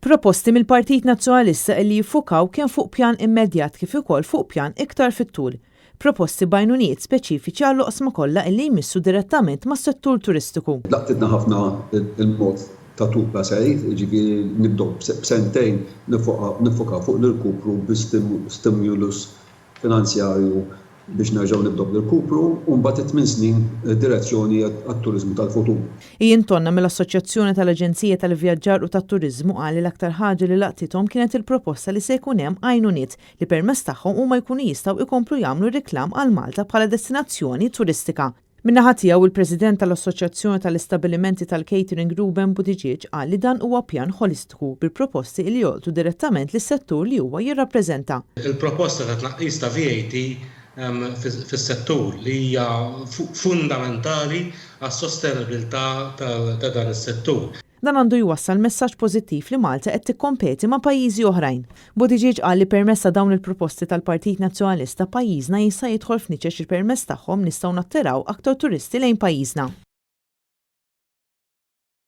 Proposti mill-Partit Nazzjonalista illi jiffukaw kemm fuq pjan immedjat kif ukoll fuq pjan iktar fit-tul. Proposti b'għajnuniet speċifiċi għall-oqsma kollha illi jmissu direttament mas-settur turistiku. Laqtitna ħafna il-mod ta' 2 plus 8, jiġifieri nibdew b'sentejn niffokaw fuq l-irkupru bi stimulus finanzjarju biex nerġgħu nibdew bl-irkupru u mbagħad it-tminn snin direzzjoni għat-turiżmu tal-futur. Ian Tonna mill-Assoċjazzjoni tal-Aġenziji tal-Ivvjaġġar u tat-Turiżmu qal li l-aktar ħaġa li laqtithom kienet il-proposta li se jkun hemm għajnuniet li permezz tagħhom huma jkunu jistgħu jkomplu jagħmlu riklam għal Malta bħala destinazzjoni turistika. Min-naħa tiegħu, il-President tal-Assoċjazzjoni tal-Istabbilimenti tal-Catering Ruben Buttigieg qal li dan huwa pjan ħolistiku bi proposti li jolqtu direttament lis-settur li huwa jirrappreżenta. Il-proposta ta' tnaqqis ta' VAT fis-settur li hija fundamentali għas-sostenibilità ta' dan is-settur. Dan għandu jwassal messaġġ pożittiv li Malta qed tikkompeti ma' pajjiżi oħrajn. Buttigieg qal li permezz ta' dawn il-proposti tal-Partit Nazzjonalista pajjiżna jista' jidħol f'niċeċ li permezz tagħhom nistgħu nattiraw aktar turisti lejn pajjiżna.